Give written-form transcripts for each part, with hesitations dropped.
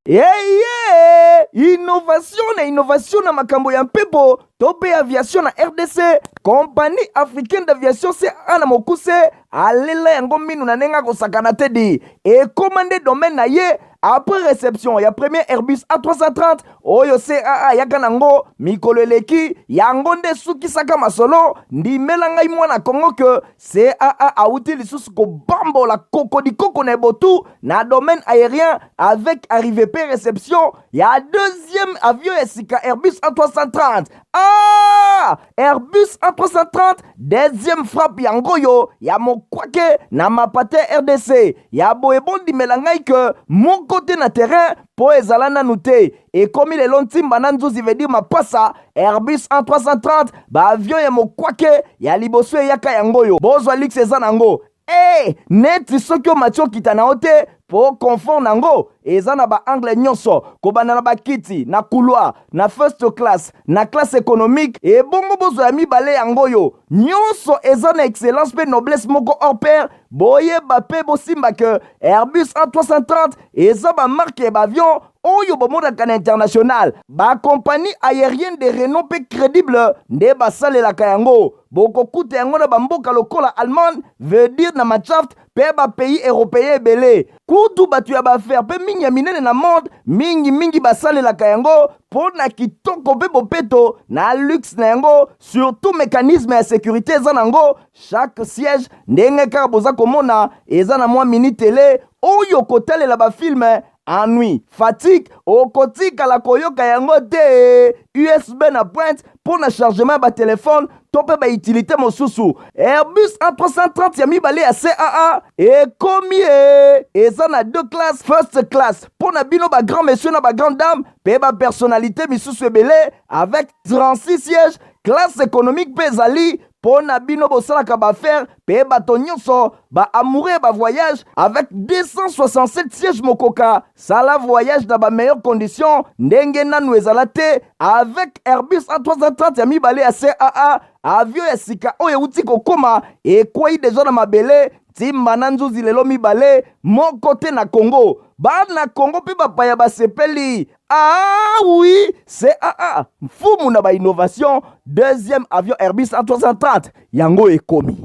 Eye innovation na innovation na makambo ya mpepo to mpe aviation na RDC, Compagnie africaine d'aviation CAA na mokuse alela yango minu na ndenge akosakana te di ekoma nde domaine na ye après réception ya premier Airbus A330 oyo CAA ayaka nango mikolo eleki. Yango nde esukisaka masolo. Ndimela ngai mwana Kongo ke CAA awuti lisusu kobambola kokodikoko na ebotu na domaine aérien avec arrivée pe réception ya deuxième avion ya sika Airbus A330. Ah, Airbus A330 deuxième frappe yango oyo ya mokwake na mapate RDC ya boye. Bondimela ngai ke moko te na terrain mpo ezala nanu te. Ekomi lelo ntimba na nzuzi, veut dire mapasa. Airbus A330, baavion ya mokwake ya liboso eyaka yango oyo. Bozwa luxe eza nango e neti soki omati okita na yo te mpo confort nango eza na baangle nyonso, kobanda na bakiti na couloir, na first class, na classe économique. Ebongo bozwa ya mibale yango oyo nyonso eza na excellence mpe noblesse moko hors pair. Boyeba mpe bosimba ke Airbus A330 eza bamarque ya baavion oyo bomonaka na international. Bacompagnie aérienne de renom mpe crédible nde basalelaka yango. Bokokuta yango na bamboka lokola Allemagne, veut dire na Mannschaft, mpe bapays européen ebele. Kutu bato ya baaffaires mpe mingi ya minene na monde mingimingi basalelaka yango mpo na kitoko mpe bopeto na luxe na yango. Surtout mécanisme ya sécurité eza nango. Chaque siège, ndenge kaka boza komona, eza na mwa mini télé oyo kotalela bafilm. Ennui, fatigue okotikala koyoka yango te. USB na pointe mpo na chargement ya batelefone to mpe bautilité mosusu. Airbus A330 ya mibale ya CAA ekomi e eza na deux classes: first class mpo na bino bagrand monsieur na bagrand dame mpe bapersonnalité misusu ebele avec 36 sièges. Classe économique mpe ezali mpo na bino bosalaka baaffaires mpe bato nyonso baamoureux ya bavoyage avec 267 sièges. Mokoka sala voyage na bameilleures conditions ndenge nanu ezala te avec Airbus A330 ya mibale ya CAA. Avion ya sika oyo euti kokóma, ekwei deja na mabele ntimba na nzuzi lelo mibale moko te na Congo. Bana Congo mpe bapaya basepeli. Ah oui, CAA mfumu na bainnovation. Deuxième avion Airbus A330 yango ekomi.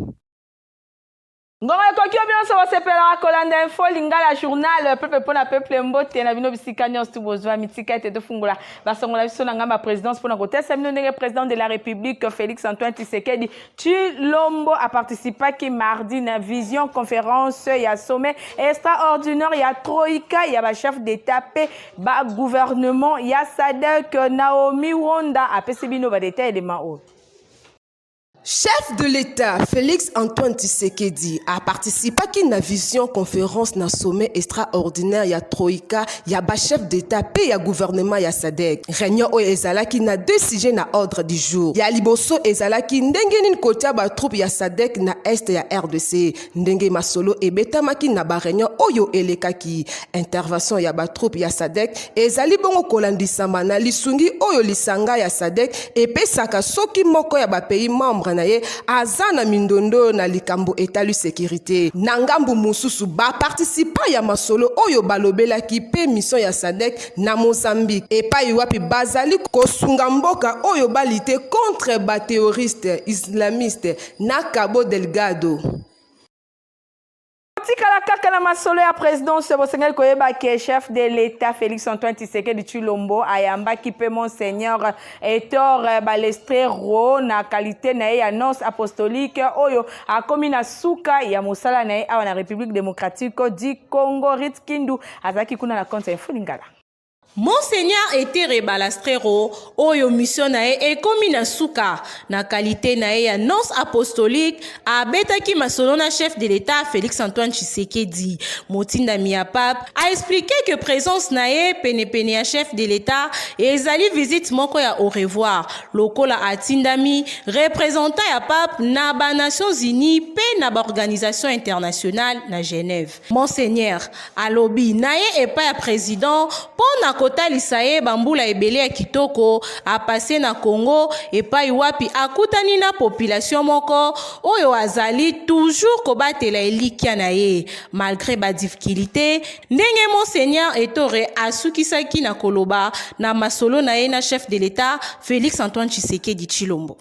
Ngonga ekoki yo nyonso bosepelaka kolanda Info Lingala, journal peuple mpona peuple. Mbote na bino bisika nyonso tu bozwa mitika ete tofungola basongola biso na ngambo ya présidence mpona kotesa bino ndenge président de la République Félix Antoine Tshisekedi Tshilombo aparticipaki mardi na vision conférence ya sommet extraordinaire ya troïka ya bachef d'État mpe bagouvernement ya SADC. Naomi Wonda apesi bino badétail elema oyo. Chef de l'État Félix Antoine Tshisekedi a participé na vision conférence na sommet extraordinaire ya troïka ya ba chef d'État pe ya gouvernement ya SADC. Réunion oyo ezalaki na deux sujets na ordre du jour. Ya liboso ezalaki ndenge nini kotia ba troupe ya SADC na est ya RDC. Ndenge masolo ebetamaki na ba réunion oyo elekaki. Intervention ya ba troupe ya SADC ezali bongo kolandisama na lisungi oyo lisanga ya SADC epesaka soki moko ya ba pays membre na ye aza na mindondo na likambo etali sécurité. Na ngambu mosusu, baparticipant ya masolo oyo balobelaki mpe mission ya SADC na Mozambique, epai wapi bazali kosunga mboka oyo balutter contre baterroriste islamiste na Cabo Delgado. Tikala kaka na masolo ya présidence. Bosengeli koyeba ke chef de l'État Félix Antoine Tshisekedi Tshilombo ayambaki mpe monseigneur Ettore Balestrero na qualité na ye ya nonce apostolique oyo akomi na suka ya mosala na ye awa na République démocratique du Congo. Rit Kindu azalaki kuna na compte ya Info Lingala. Monseigneur Ettore Balestrero oyo mission na ye ekomi na suka na qualité na ye ya nonce apostolique abetaki masolo na chef de l'État Félix Antoine Tshisekedi. Motindami ya pape aexpliquer que présence na ye penepene ya chef de l'État ezali visite moko ya au revoir, lokola atindami représentant ya pape na banations unies mpe na baorganisation internationale na Genève. Monseigneur alobi na ye epai ya président mpo na kotalisa ye bambula ebele ya kitoko apase na Congo epai wapi akutani na population moko oyo azali toujours kobatela elikya na ye malgre ba difficultes, ndenge Monseigneur Ettore asukisaki na koloba na masolo na ye na chef de l'Etat Felix Antoine Tshisekedi Tshilombo.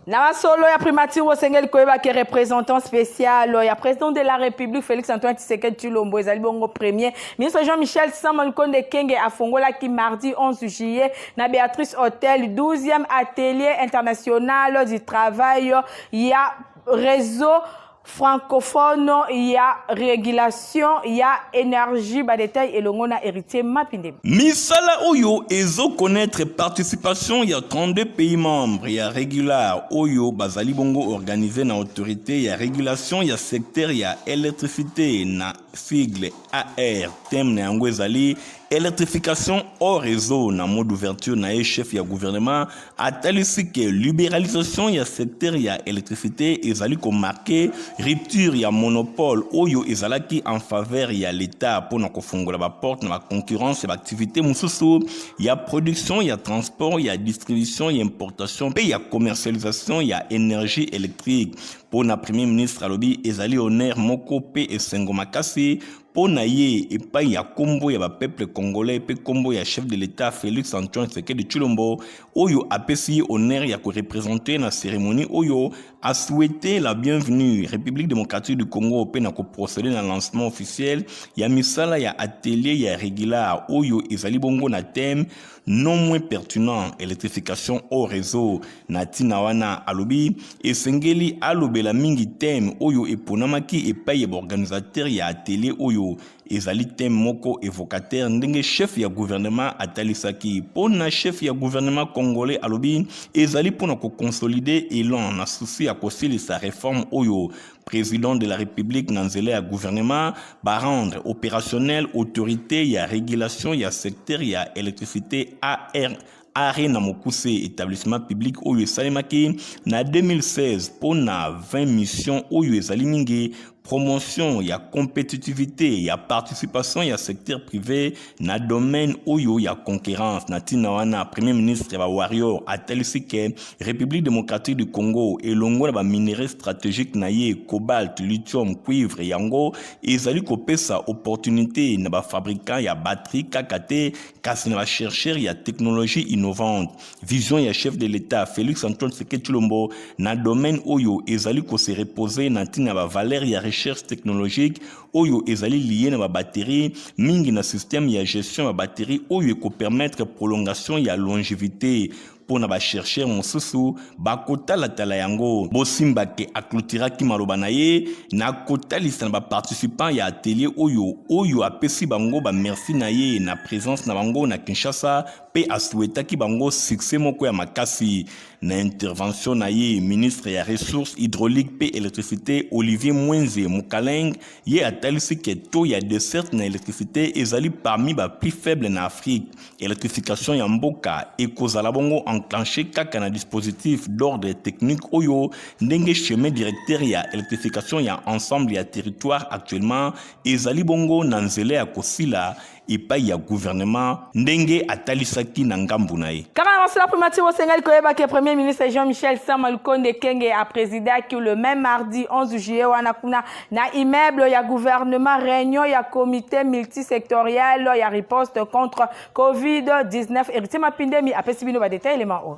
Na masolo ya primature, osengeli koyeba ke représentant spécial ya président de la République Félix Antoine Tshisekedi Tshilombo, ezali bongo premier ministre Jean-Michel Sama Lukonde Kenge, afongolaki mardi 11 juillet na Béatrice Hotel 12e atelier international du travail ya réseau francophone ya régulation ya énergie. Badétails elongo na Héritier Mapindemi. Misala oyo ezokonaître participation ya 32 pays membres ya Regular, oyo bazali bongo organisé na autorité ya régulation ya secteur ya électricité na sigle ARE. Thème na yango ezali électrification hors réseau. Na mot d'ouverture na ye, chef ya gouvernement atalisi ke libéralisation ya secteur ya électricité ezali komarquer rupture ya monopole oyo ezalaki en faveur ya l'État, mpona kofungola baporte na baconcurrence ya baactivité mosusu ya production, ya transport, ya distribution, ya importation mpe ya commercialisation ya énergie électrique. Mpo na premier ministre, alobi ezali honneur moko mpe esengo makasi mpo na ye epai ya nkombo ya bapeuple congolais mpe nkombo ya chef de l'État Félix Antoine Tshisekedi Tshilombo, oyo apesi ye honneur ya koreprésenter na cérémonie oyo. Asouhaité la bienvenue République démocratique du Congo mpe na koprocéder na lancement officiel ya misala ya atelier ya Regular, oyo ezali bongo na thème non moins pertinent, électrification hors réseau. Na ntina wana, alobi esengeli alobela mingi thème oyo eponamaki epai ya baorganisateur ya atelier, oyo ezali thème moko évocateur, ndenge chef ya gouvernement atalisaki. Mpo na chef ya gouvernement congolais, alobi ezali mpona koconsolider élan na souci ya kosilisa réforme oyo président de la République na nzela ya gouvernement barendre opérationnel autorité ya régulation ya secteur ya électricité, AR, ARE na mokuse, établissement public oyo esalemaki na 2016 mpo na 20 mission oyo ezali mingi promotion ya compétitivité, ya participation ya secteur privé na domaine oyo ya concurrence. Na ntina wana, premier ministre ya bawarrior atalisi ke République démocratique du Congo, elongo na baminerai stratégique na ye, cobalt, lithium, cuivre, yango ezali kopesa opportunité na bafabricant ya batterie kaka te, kasi na bachercheur ya technologie innovante. Vision ya chef de l'État Félix Antoine Tshisekedi Tshilombo na domaine oyo ezali kose reposer na ntina ya bavaleur ya recherche technologique oyo ezali lié na babatterie mingi, na système ya gestion ya babatterie oyo ekopermettre prolongation ya longévité. Mpo na bachercheur mosusu bakotalatala yango, bosimba ke aclôturaki maloba na ye na kotalisa na baparticipant ya atelier oyo apesi bango bamerci na ye na présence na bango na Kinshasa mpe asouhaitaki bango succès moko ya makasi. Na intervention na ye, ministre ya ressources hydrauliques mpe électricité Olivier Mwenze Mukaleng, ye atalisi ke taux ya desserte na électricité ezali parmi baplus faible na Afrique. Électrification ya mboka ekozala bongo enclenché kaka na dispositif d'ordre technique oyo, ndenge chemin directeur ya électrification ya ensemble ya territoire actuellement ezali bongo na nzela ya kosila epai ya gouvernement, ndenge atalisaki na ngambu na ye. Kaka na masolo primature, osengeli koyeba ke premier ministre Jean-Michel Sama Lukonde Kenge aprésidaki le même mardi 11 juillet wana kuna na immeuble ya gouvernement réunion ya comité multisectoriel ya riposte contre COVID-19. Héritier Mapindemi apesi bino badétail élément oyo.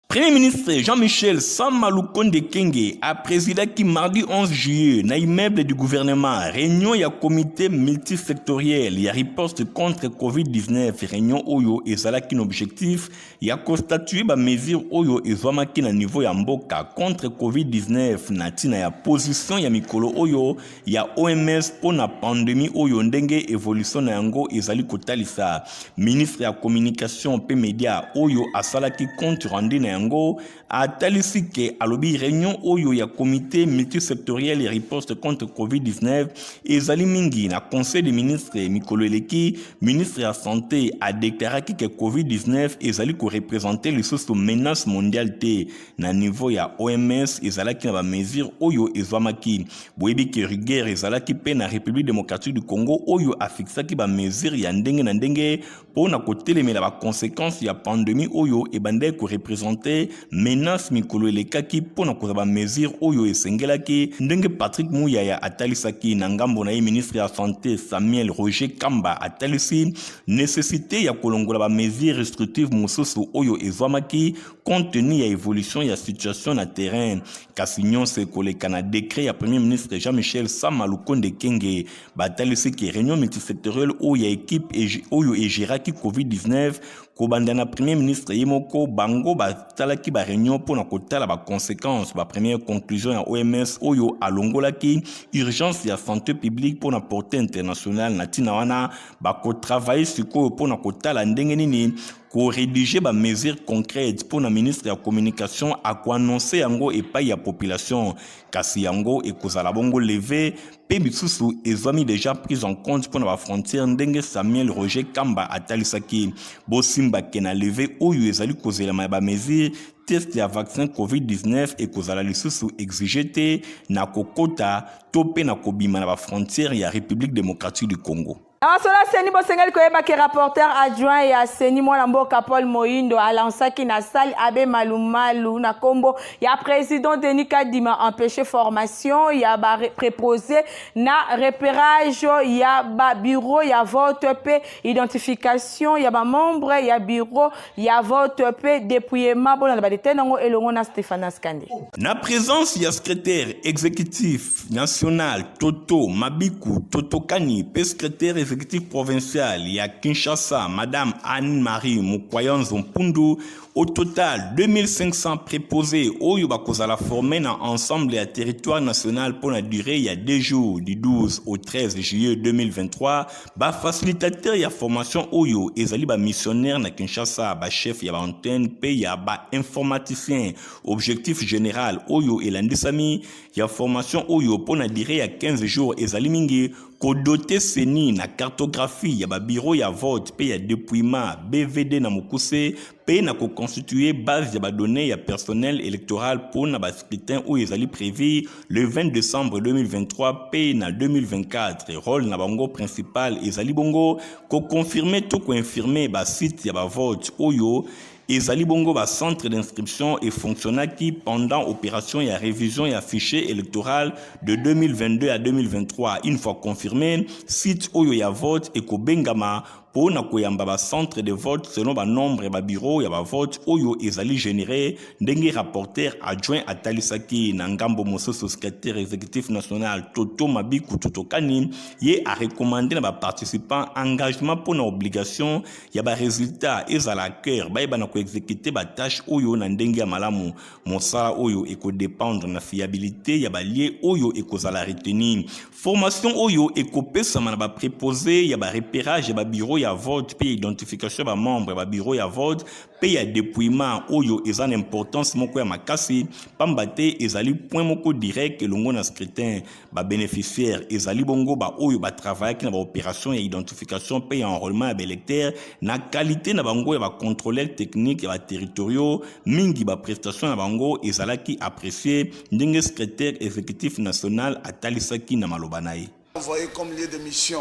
Premier ministre Jean-Michel Sama Lukonde Kenge a présidé mardi 11 juillet na immeuble du gouvernement réunion ya comité multisectoriel ya riposte contre COVID-19. Réunion oyo ezalaki na objectif ya kostatuer ba mesure oyo ezwamaki na niveau ya mboka contre COVID-19, na ntina ya position ya mikolo oyo ya OMS mpo na pandémie oyo, ndenge évolution na yango ezali kotalisa. Ministre ya communication mpe média oyo asalaki compte rendu na yango. yango atalisi ke alobi reunion oyo ya comité multisectoriel ya riposte contre COVID-19 ezali mingi na conseil des ministres. Mikolo eleki, ministre ya santé adeklaraki ke COVID-19 ezali korepresente lisusu menace mondiale te. Na niveau ya OMS ezalaki na bamesure oyo ezwamaki. Boyebi ke rigueur ezalaki mpe na République démocratique du Congo oyo afixaki bamesure ya ndenge na ndenge mpo na kotelemela baconséquence ya pandemie oyo ebandaki korepresente menace mikolo elekaki mpo na kozwa bamesure oyo esengelaki, ndenge Patrick Muyaya atalisaki. Na ngambo na ye, ministre ya santé Samuel Roger Kamba atalisi nécessité ya kolongola bamesure restrictive mosusu oyo ezwamaki compte tenu ya évolution ya situation na terrain. Kasi nyonso ekoleka na décret ya premier ministre Jean-Michel Sama Lukonde Kenge. Batalisi ke réunion multisectorielle oyo ya équipe oyo egéraki COVID-19, kobanda na premier ministre ye moko, bango batalaki baréunion mpo na kotala baconséquence, bapremière conclusion ya OMS oyo alongolaki urgence ya santé publique mpo na portée internationale. Na ntina wana, bakotravaille sikoyo mpo na kotala ndenge nini korédige bamesure concrète mpo na ministre ya communication akoannonce yango epai ya population. Kasi yango ekozala bongo levée mpe misusu ezwami déjà prise en compte mpo na bafrontière, ndenge Samuel Roger Kamba atalisaki. Bosimbake na levée oyo ezali kozelama ya bamesure, test ya vaccin COVID-19 ekozala lisusu exigé te na kokota to mpe na kobima na bafrontière ya République démocratique du Congo. Na CENI, bosengeli koyeba ke rapporteur adjoint ya CENI, mwana mboka Paul Moyindo, alansaki na salle Abe Malumalu na nkombo ya président Denis Kadima empêché formation ya bapréposé na repérage ya babureau ya vote mpe identification ya bamembre ya bureau ya vote mpe dépouillement. Bolanda badétails nango elongo na Stéphane Askande. Na présence ya secrétaire exécutif national Toto Mabiku Totokani mpe secrétaire exécutif provincial ya Kinshasa, madame Anne-Marie Mukwayanzo Mpundu, au total 2500 préposés oyo bakozala formé na ensemble ya territoire national mpo na durée ya 2 jours, du 12 au 13 juillet 2023. Bafacilitateur ya formation oyo ezali bamissionnaire na Kinshasa, bachef ya baantenne mpe ya bainformaticien. Objectif général oyo elandisami ya formation oyo mpo na durée ya 15 jours ezali mingi kodoter CENI na cartographie ya babureau ya vote mpe ya dépouillement, BVD na mokuse, mpe na koconstituer base ya badonnées ya personnel électoral mpo na bascrutin oyo ezali prévu le 20 décembre 2023 mpe na 2024. Rôle na bango principal ezali bongo koconfirmer to koinfirmer basite ya bavote oyo ezali bongo bacentre d'inscription efonctionnaki pendant opération ya révision ya fichier électoral de 2022 à 2023. Une fois confirmé, site oyo ya vote ekobengama mpo na koyamba bacentre de vote selon banombre ya babureau ya bavote oyo ezali généré, ndenge rapporteur adjoint atalisaki. Na ngambo mosusu, secrétaire exécutif national Toto Mabiku Totokani, ye arecommande na baparticipant engagement mpo na obligation ya baresultat ezala cœur, bayeba na koexécute batâche oyo na ndenge ya malamu. Mosala oyo ekodépendre na fiabilité ya balieu oyo ekozala retenu. Formation oyo ekopesama na bapréposé ya barepérage ya babureau ya vote mpe identification ya bamembre ya babureau ya vote mpe ya dépouillement oyo eza na importance moko ya makasi, pamba te ezali point moko direct elongo na scrutin. Babénéficiaire ezali bongo baoyo batravaillaki na baopération ya identification mpe ya enrôlement ya baélecteur na qualité na bango ya bacontrôleur technique ya baterritoriaux. Mingi baprestation na bango ezalaki apprécié, ndenge secrétaire exécutif national atalisaki na maloba na ye. Envoyé comme lieu de mission.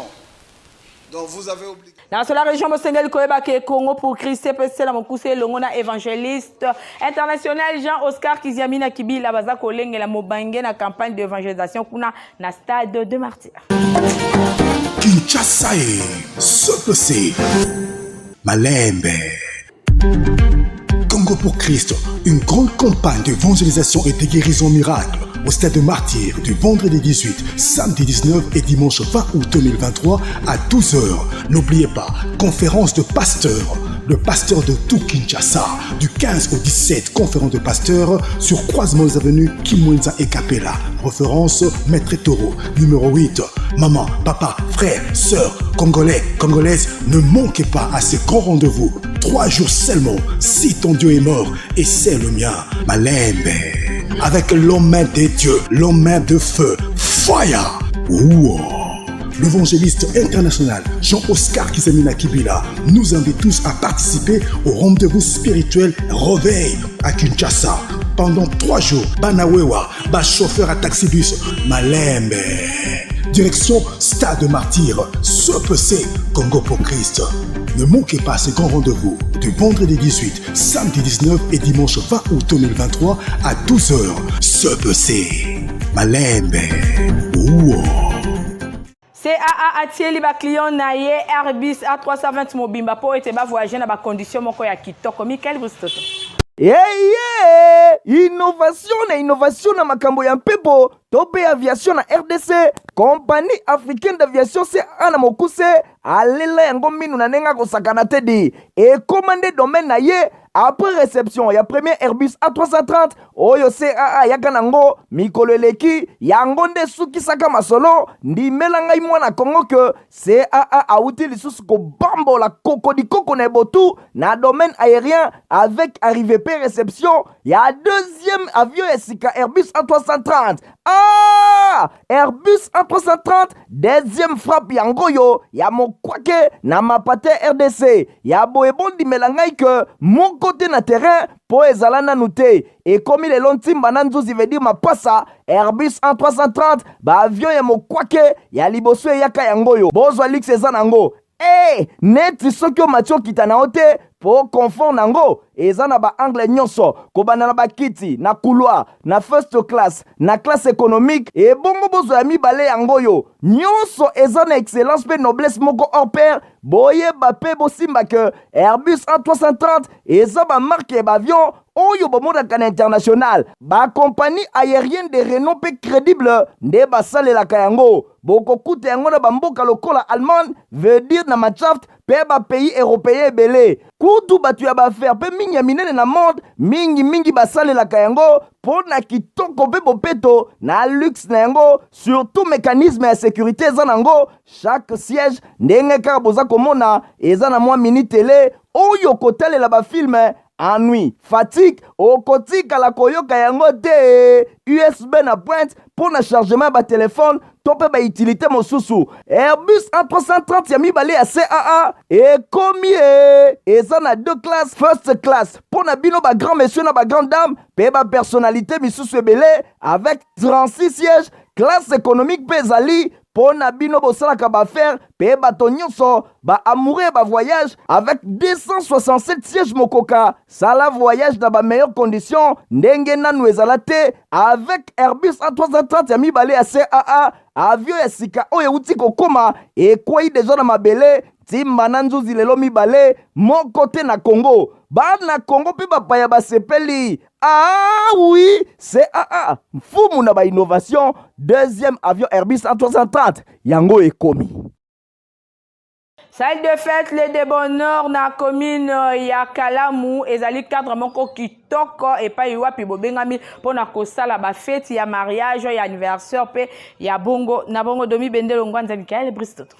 Donc vous avez obligé. Na la région, bosengeli koyeba ke Congo pour Christ epesela mokuse elongo na évangéliste international Jean Oscar Kiziamina Kibila baza kolengela mobange na campagne d'évangélisation kuna na stade de Martyr. Kinshasa e CPC Malembe. Congo pour Christ, une grande campagne d'évangélisation et de guérison miracle. Au stade de Martyr du vendredi 18, samedi 19 et dimanche 20 août 2023 à 12h. N'oubliez pas, conférence de pasteurs. Le pasteur de tout Kinshasa, du 15 au 17, conférence de pasteurs sur croisement des avenues Kimwenza et Capella. Référence Maître Taureau, numéro 8. Maman, papa, frère, sœur, Congolais, Congolaise, ne manquez pas à ce grand rendez-vous. 3 jours seulement, si ton Dieu est mort, et c'est le mien, Malembe. Avec l'homme des dieux, l'homme de feu, Fire. Ouh. L'évangéliste international Jean-Oscar Kisamina Kibila nous invite tous à participer au rendez-vous spirituel Réveil à Kinshasa pendant 3 jours. Banawewa, ba chauffeur à taxi-bus, Malembe. Direction Stade Martyr, CPC, Congo pour Christ. Ne manquez pas ce grand rendez-vous du vendredi 18, samedi 19 et dimanche 20 août 2023 à 12h. CPC, Malembe. Ouh. CAA atieli baclient na ye Airbus A320 mobimba mpo ete bavoyage na bacondition moko ya kitoko. Michael Bustoto. Eye innovation na innovation na makambo ya mpepo to mpe aviation na RDC, Compagnie africaine d'aviation CAA na mokuse alela yango minu na ndenge akosakana te di ekóma nde domaine na ye. Après réception ya premier Airbus A330 oyo CAA ayaka nango mikolo eleki, yango nde esukisaka masolo. Ndimela ngai mwana Kongo ke CAA awuti lisusu kobambola kokodikoko na ebotu na domaine aérien avec arrivée pe réception ya deuxième avion ya sika Airbus A330. Ah, Airbus A330 deuxième frappe yango oyo ya mokwake na mapate RDC ya boye. Bondimela ngai ke moko te na terrain mpo ezala nanu te. Ekomi lelo ntimba na nzuzi, veut dire mapasa. Airbus A330, baavion ya mokwake ya liboso eyaka yango oyo. Bozwa luxe eza nango e neti soki omati okita na yo te mpo confort nango eza na baangle nyonso, kobanda na bakiti na couloir, na first class, na classe économique. Ebongo bozwa ya mibale yango oyo nyonso eza na excellence mpe noblesse moko hors pair. Boyeba mpe bosimba ke Airbus A330 eza bamarque ya baavion oyo bomonaka na international. Bacompagnie aérienne de renom mpe crédible nde basalelaka yango. Bokokuta yango na bamboka lokola Allemagne, veut dire na Mannschaft, mpe bapays européen ebele. Kutu bato ya baaffaire mpe mingi ya minene na monde mingimingi basalelaka yango mpo na kitoko mpe bopeto na luxe na yango. Surtout mécanisme ya sécurité eza nango. Chaque siège, ndenge kaka boza komona, eza na mwa mini télé oyo kotalela bafilm. Ennui, fatigue okotikala koyoka yango te. USB na pointe mpo na chargement ya batelefone to mpe bautilité mosusu. Airbus A330 ya mibale ya CAA ekomi e eza na deux classes: first class mpo na bino bagrand monsieur na bagrand dame mpe bapersonnalité misusu ebele avec 36 sièges. Classe économique mpe ezali mpo na bino bosalaka baaffaire mpe bato nyonso baamoureux ya bavoyage avec 267 sièges. Mokoka sala voyage na bameilleure condition ndenge nanu ezala te avec Airbus A330 ya mibale ya CAA. Avion ya sika oyo euti kokóma, ekwei deja na mabele ntimba na nzuzi lelo mibale moko te na Congo. Bana Congo mpe bapaya basepeli. Ah oui, CAA mfumu na bainnovation. Deuxième avion Airbus A330 yango ekomi. Salle de fête Le de Bonheur na commune ya Kalamu ezali cadre moko kitoko epai wapi bobengami mpona kosala bafeti ya mariage, ya anniversaire mpe ya bongo na bongo. Domi Bendelo Ngwanza, Mikael Bristoto.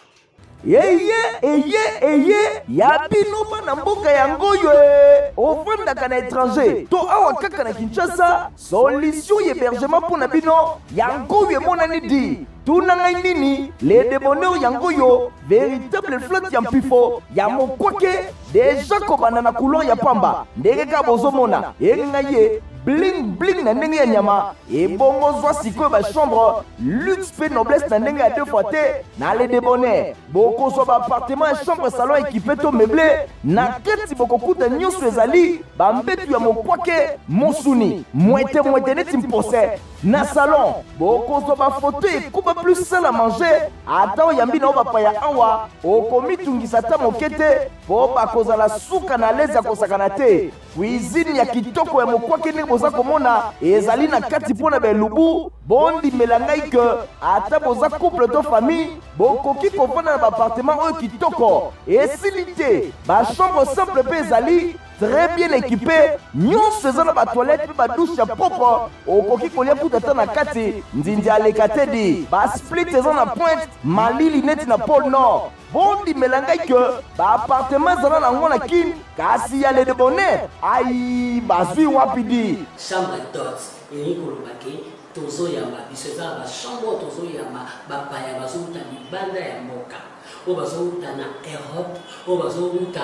Eye eye eye ya bino bana mboka yango oyo e ovandaka na étranger to awa kaka na Kinshasa, solution ya hébergement mpo na bino yango oyo emonani di. Tuna ngai nini? Le de Bonheur yango oyo, véritable flotte ya mpifo ya mokwake deja, kobanda na couloir ya pamba ndenge kaka bozomona engai ye bling bling na ndenge ya nyama. Ebongo zwa sikoyo bachambre luxe mpe noblesse na ndenge ya deux fois te. Na Le de Bonheur bokozwa baappartement ya chambre, salon équipé to meublé. Na kati bokokuta nyonso ezali: bambetu ya mokwake, mosuni mwete mwete neti mpose. Na salon bokozwa bafauteuil ekuba plus salle à manger. Ata oyambi na yo bapaya awa, okomitungisa ata moke te mpo bakozala suka na leze ya kosakana te. Cuisine ya kitoko ya mokwake ndenge boza komona ezali na kati mpo na belubu. Bondimela ngai ke ata boza couple to famille, bokoki kovanda na baappartement oyo kitoko. Esili te, bachambre simple mpe ezali très bien équipé, nyonso eza na batoilette mpe badouche ya propre. Okoki kolia kuta ata na kati, nzinzi aleka te di. Basplit eza na pointe, malili neti na pôle Nord. Bondimela ngai ke baappartement ezala nango na Kin, kasi ya le Débonnaire ai bazwi wapi di. Chambre d'hôte elingi koloba ke tozoyamba biso, eza na bachambre oyo tozoyamba bapaya bazowuta libanda ya mboka, oyo bazowuta na Europe, oyo bazowuta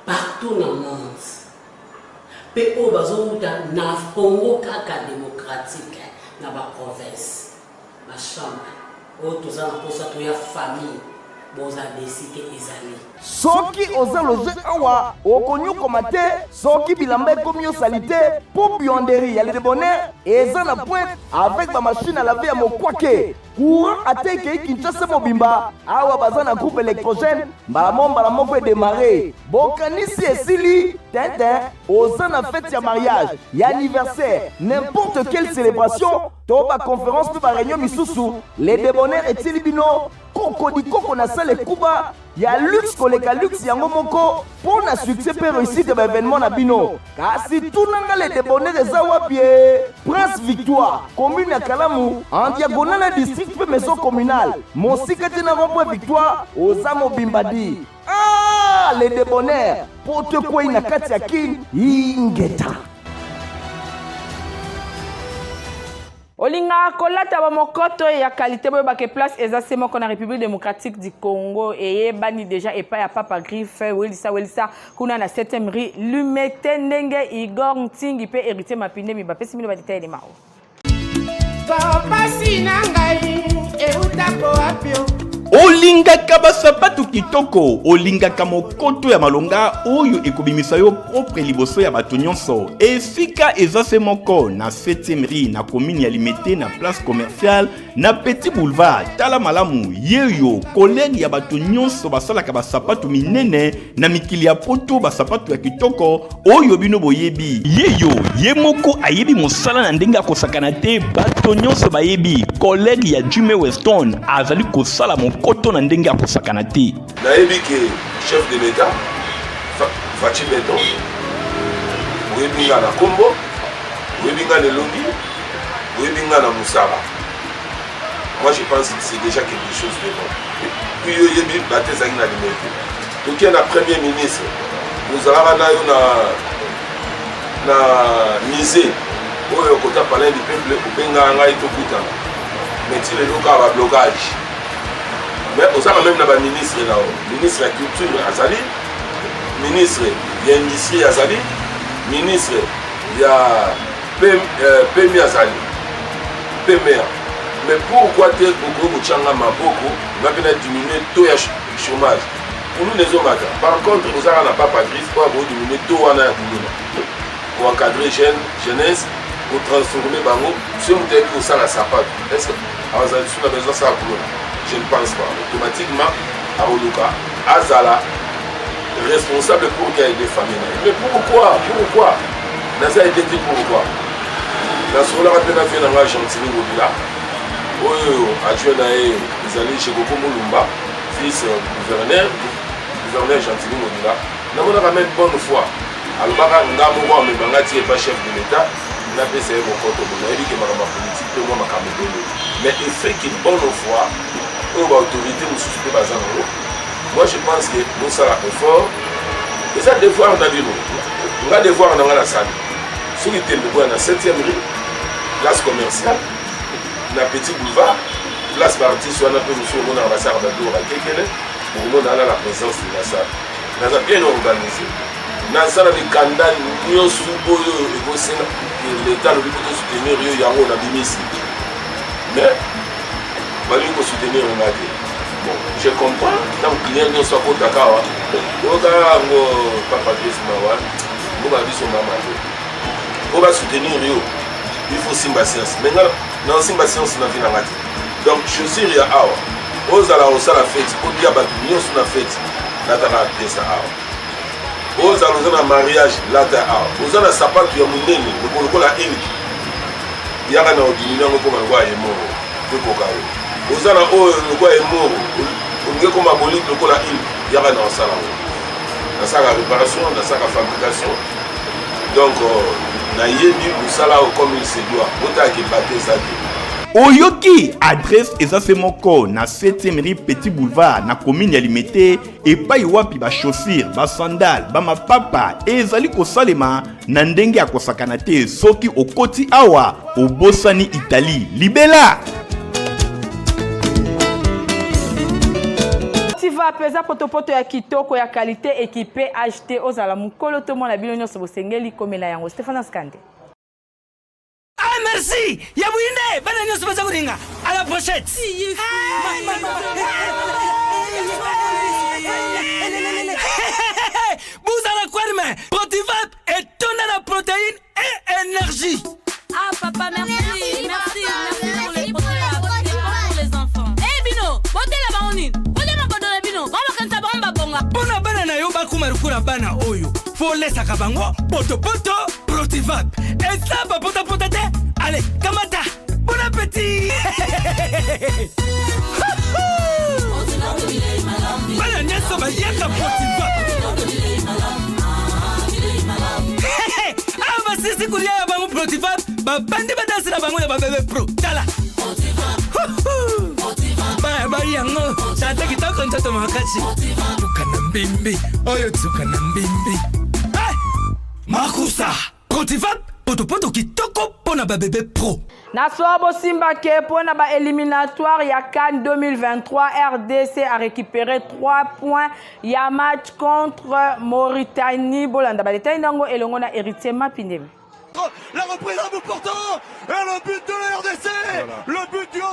partout na monde, mpe oyo bazowuta na Congo kaka démocratique na baprovince. Bachambre oyo toza na mposa toya famille, boza desi te, ezali. Soki oza loge awa, okonyokoma te soki bilamba ekomi yo sali te, mpo buanderie ya le Débonnaire eza na pointe avec bamachine à laver ya mokwake. Courant ata ekei Kinshasa mobimba, awa baza na groupe électrogène, mbala moko edémarre. Bokanisi esili tintin, oza na fête ya mariage, ya anniversaire, n'importe quelle célébration to baconférence mpe baréunion misusu, le Débonnaire etieli bino kokodikoko na salle ekuba ya luxe koleka luxe yango moko mpo na succès mpe réussite ya baévénement na bino. Kasi tunanga, le Débonnaire eza wapi e? Prince Victoire, commune ya Kalamu, en diagonale na district mpe maison communale, mosika te na rond-point Victoire. Oza mobimba di. Ah, le Débonnaire, po to ekwei na kati ya Kin. Ingeta. Olingaka kolata bamokoto ya qualité, boyebake place eza se moko na République démocratique du Congo, eyebani déjà epai ya Papa Griffe Welisa Welisa kuna na 7e rue Lumete, ndenge Igor Ntingi mpe Héritier Mapindemi bapesi bino badetail mao. Pasi na ngai eutako wapi o? Olingaka basapatu kitoko, olingaka mokoto ya malonga oyo ekobimisa yo propre liboso ya bato nyonso, esika eza se moko na 7e rue na commune ya Limete, na place commerciale na Petit Boulevard. Tala malamu, yeyo collègue ya bato nyonso basalaka basapatu minene na mikili ya Poto, basapatu ya kitoko oyo bino boyebi. Yeyo ye moko ayebi mosala na ndenge akosakana te. Bato nyonso bayebi collègue ya Jimmy Weston azali kosala mokoto na ndenge akosakana te. Nayebi ke chef de l'État Fatshi Beton, oyebi nga na kombo, oyebi nga na elongi, oyebi nga na mosala. Moi, je pense que c'est déjà quelque chose de bon. Puis yo oyebi bato ezalaki na Limete, tokie na premier ministre, ozalaka na yo na musée oyo kota palais du peuple, obengaka ngai tokutana, mais ti lelo kaka bablocage. Mais ozaka même na baministre na yo, ministre ya culture azali, ministre ya industrie azali, ministre ya PMI azali, PMA. Mais pourquoi te okoki kotyanga maboko nga mpe na diminue taux ya chômage? Kuluna ezomata. Par contre, ozaka na Papa Griffe oyo akodiminuer taux wana ya kuluna, koencadrer jeune jeunesse, kotransformer bango. Soki moto ayebi kosala sapato, est ce que azala lisusu na besoin asala kuluna? Je ne pense pas. Automatiquement akoluka azala responsable pour qu'il aide famille na ye. Mais pourquoi, pourquoi naza aide te? Pourquoi? Nasololaka mpe na vie na ngai Gentini Ngobila, oyo adjoint na ye ezali Jekoko Molumba, vice gouverneur, gouverneur Gentini Ngobila. Namonaka même bonne foi, alobaka nga moko amemanga ti epa chef de l'État, napesa ye mokoto. Bo nayebi ke makambo ya politike mpe mwa makambo ebele, mais effet ke bonne foi oyo baautorité mosusu mpe baza nango, moi je pense que bosala effort, eza devoir na bino. Nga devoir na nga nasali. Soki tembe, boya na 7e rue, place commerciale na Petit Boulevard, place baartiste wana mpe mosusu omonaka basalaka babiloko bakekele, bokomona wana la présence de la salle. Naza bien organisé, nasala mikanda nyonso oyo ekosenga l'État alobi po tosoutenir yo, yango nabimisi, mais balingi kosoutenir nga te. Bon, je comprends, ntango client nyonso akotaka awa, oyoka yango Papa Chris, mawa mboka na biso mama te mpo basoutenir yo. Il faut simba science. Mais nga na simba science na vie na nga te. Donc chaussure ya awa ozala osala feti odia bato nyonso na feti lataka pièce awa. Ozala oza na mariage lata awa. Oza na sapatu ya monene lokolo lokola eliki yaka na odimini yango ekoma lokola emoro ekoka yo. Oza na oyo lokola emoro olingi ekoma bolide lokola ilki yaka na osala yango. Nasalaka réparation, nasalaka fabrication. Donc nayebi mosala oyo comme il se doit. Botalaka ebate eza te. Oyoki adresse eza se moko na 7e rue Petit Boulevard na commune ya Limete, epai wapi ba chaussures, ba sandales, ba mapapa ezali kosalema na ndenge ya kosakana te. Soki okoti awa obosani Italie libela. Tiva peza potopoto ya kitoko ya qualité équipé HT ozala mukolo to mwana bino nyonso bosengeli komela yango. Stephen Skande. Ah merci ya bwinde bana nyonso baza kolinga à la prochaine. Buzala kwerme Protivap etonda na protéine et énergie. Ah papa merci merci merci pour les Protivap, c'est bon pour les enfants. Eh bino botela bango nini? Bolia makodo na bino bango bakanisa bango babonga. Mpona bana na yo bakoma lokola bana oyo folesaka bango potopoto Protivap eza bapotapota te. Ale kamata bon appétit. Bana nyonso baliaka Protivap. Awa basisi kolia ya bango Protivap, babandi badansi na bango ya babebe pro. Tala baya yango tata kitoko nzoto makasi tuka na mbimbi oyo tuka na mbimbi. Makusa Protivap potopoto kitoko mpo na babebe pro. Na soir bosimba ke mpo na ba éliminatoire ya CAN 2023 RDC a récupéré 3 points ya match contre Mauritanie. Bolanda ba détails nango elongo na Héritier Mapindemi. La reprise à bout portant et le but de la RDC, voilà. Le but du 1-0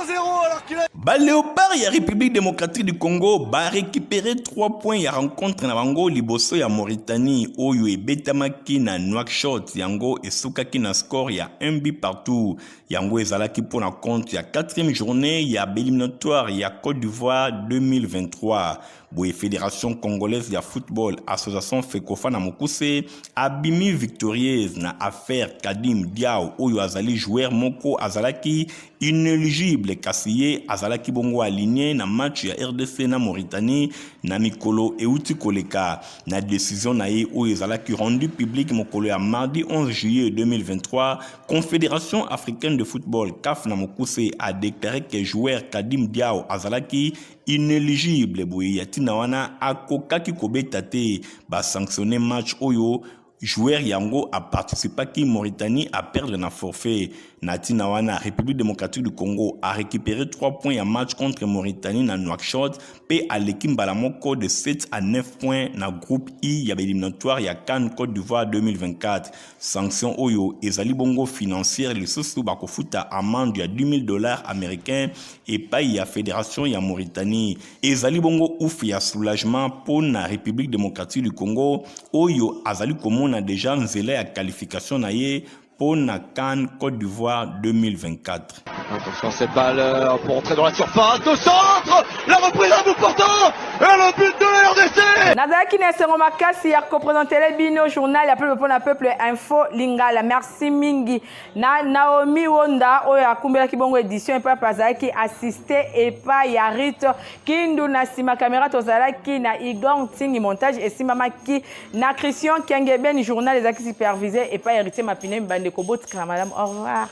alors qu'il a... Ba Léopard ya République démocratique du Congo ba récupérer 3 points ya rencontre na bango liboso ya Mauritanie oyo ebetamaki na Nouakchott. Yango esukaki na score ya 1 but partout. Yango ezalaki mpo na compte ya 4e journée ya éliminatoire ya Côte d'Ivoire 2023. Boye Fédération congolaise ya football association FECOFA na mokuse abimi victorieuse na affaire Kadim Diaw oyo azali joueur moko azalaki inéligible kasi ye azalaki bongo aligné na match ya RDC na Mauritanie na mikolo euti koleka. Na décision na ye oyo ezalaki rendu public mokolo ya mardi 11 juillet 2023, Confédération africaine de football CAF na mokuse a déclaré que joueur Kadim Diaw azalaki inéligible. Boye ya ntina wana akokaki kobeta te. Basanctionne match oyo joueur yango aparticipaki, Mauritanie a perdre na forfait. Na ntina wana République démocratique du Congo a récupéré 3 points ya match contre Mauritanie na Nouakchott mpe aleki mbala moko de 7 à 9 points na groupe I ya baéliminatoire ya CAN Côte d'Ivoire 2024. Sanction oyo ezali bongo financière, lisusu bakofuta amende ya 10 000 $ américains epai ya fédération ya Mauritanie. Ezali bongo ouf ya soulagement mpo na République démocratique du Congo oyo azali komona déjà nzela ya qualification na ye mpo na CAN Côte d'Ivoire 2024. Attention cette balle pour entrer dans la surface, au centre, la reprise à bout portant et le but de la RDC. Nazalaki na esengo makasi ya koprésentele bino journal ya peuple mpona peuple, Info Lingala. Merci mingi na Naomi Wonda oyo akumbelaki bongo édition epai mpe azalaki assisté epai ya Rit Kindu. Na nsima caméra tozalaki na Igor Ntingi, montage esimbamaki na Christian Kengebeni, journal ezalaki supervisé epai ya Héritier Mapine. Bandeko, botikala madame, au revoir.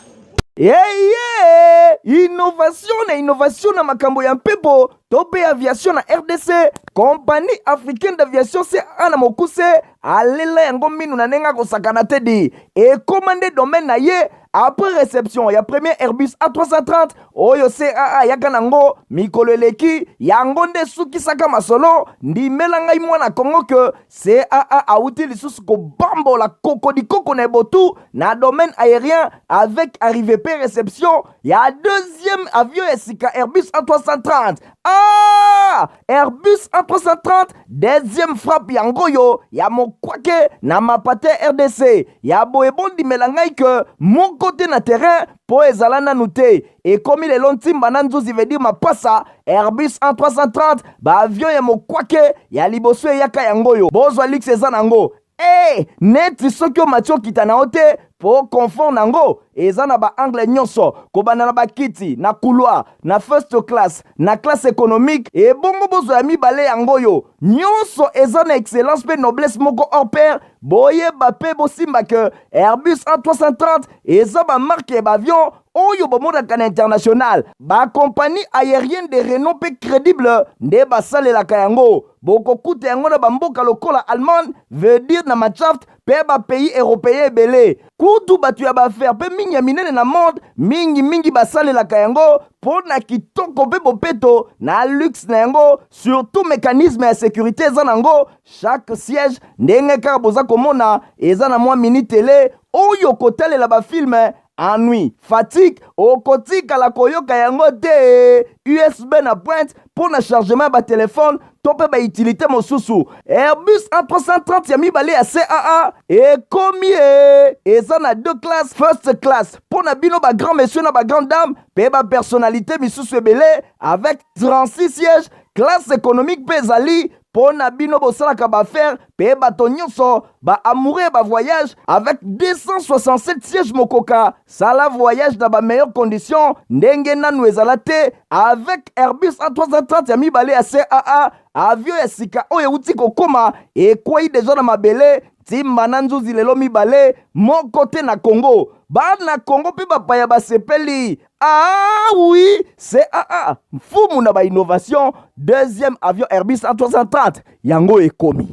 Eye innovation na innovation na makambo ya mpepo to mpe aviation na RDC, Compagnie africaine d'aviation CAA na mokuse alela yango minu na ndenge akosakana te di ekóma nde domaine na ye. Après réception ya premier Airbus A330 oyo CAA ayaka nango mikolo eleki, yango nde esukisaka masolo. Ndimela ngai mwana Kongo ke CAA awuti lisusu kobambola kokodikoko na ebotu na domaine aérien avec arrivée pe réception ya deuxième avion ya sika Airbus A330. Ah! Airbus A330 deuxième frappe yango oyo ya mokwake na mapate RDC ya boye bondimela ngai ke moko te na terrain mpo ezala nanu te ekomi lelo ntimba na nzuzi veut dire mapasa Airbus A330 baavion ya mokwake ya liboso eyaka yango oyo bozwa luxe eza nango Hey, neti soki omati okita na yo te mpo confort na yango eza na baangle nyonso kobanda na bakiti na couloir na first class na classe économique ebongo bozwa ya mibale yango oyo nyonso eza na excellence mpe noblesse moko hors pair boyeba mpe bosimba ke Airbus A330 eza bamarke ya baavion oyo bomonaka na international bakompagnie aérienne de renom mpe crédible nde basalelaka yango bokokuta yango na bamboka lokola Allemagne veut dire na Mannschaft mpe bapays européen ebele kutu bato ya baaffaire mpe mingi ya minene na monde mingimingi basalelaka yango mpo na kitoko mpe bopeto na luxe na yango surtout mécanisme ya sécurité eza nango chaque siège ndenge kaka boza komona eza na mwa mini tele oyo kotalela bafilme ennui fatigue okotikala koyoka yango te USB na pointe mpo na chargement ya batelefone to mpe bautilité mosusu Airbus A330 ya mibale ya CAA ekomi e eza na deux classes first class mpo na bino bagrand monsieur na bagrand dame mpe bapersonnalité misusu ebele avec 36 sièges classe économique mpe ezali mpo na bino bosalaka baaffaire mpe bato nyonso baamoureux ya bavoyage avec 267 sièges mokoka sala voyage na bameilleure condition ndenge nanu ezala te avec Airbus A330 ya mibale ya CAA avion ya sika oyo euti kokóma ekwei deja na mabele ntimba na nzuzi lelo mibale moko te na Congo bana Congo mpe bapaya basepeli ah oui CAA mfumu na bainnovation deuxième avion Airbus A330 yango ekomi.